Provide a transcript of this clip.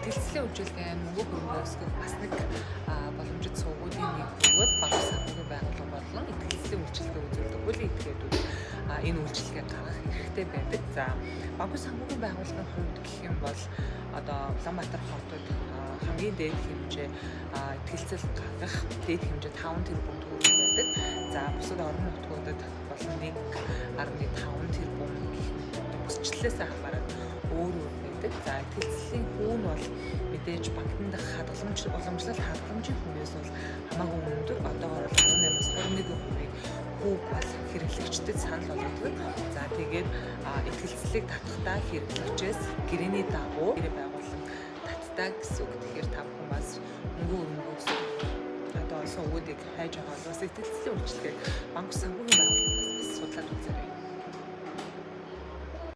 Итгэлцлийн үйлчилгээ нь мөнгө хөрөнгө өсгөх бас нэг боломжит сувгуудын нэг бөгөөд банк санхүүгийн байгууллага болон итгэлцлийн үйлчилгээ үзүүлдэг бүлийн этгээдүүд энэ үйлчилгээг гаргах эрхтэй байдаг. За, банк санхүүгийн байгууллагын хувьд гэх юм бол одоо Улаанбаатар хотод хамгийн дээд хэмжээ итгэлцэл гаргах дээд хэмжээ 5 тэрбум төгрөг байдаг. За, бусад орон нутгуудад болон 1.5 тэрбум гэх мэт бүсчлэлээс хамаарат өөр өөр байдаг. За, итгэлцлийн хүү нь бол мэдээж банкны дах хадгаламж, уламжлал хадгаламжийн хүүнээс бол хамаагүй өндөр. Одоогоор бол 18-аас 21% хүүг бол хэрэглэгчдэд санал болгодог. За, тэгээд итгэлцлийг татахдаа хэрэглэгчээс гэрээний дагуу гэрээ байгуулан татдаг гэсэн үг. Тэгэхээр та бүхэн бас мөнгө хөрөнгө одоо сувгуудыг хайж байгаа бол бас итгэлцлийн үйлчилгээг банк санхүүгийн байгууллагаас бас судлаад үзээрэй.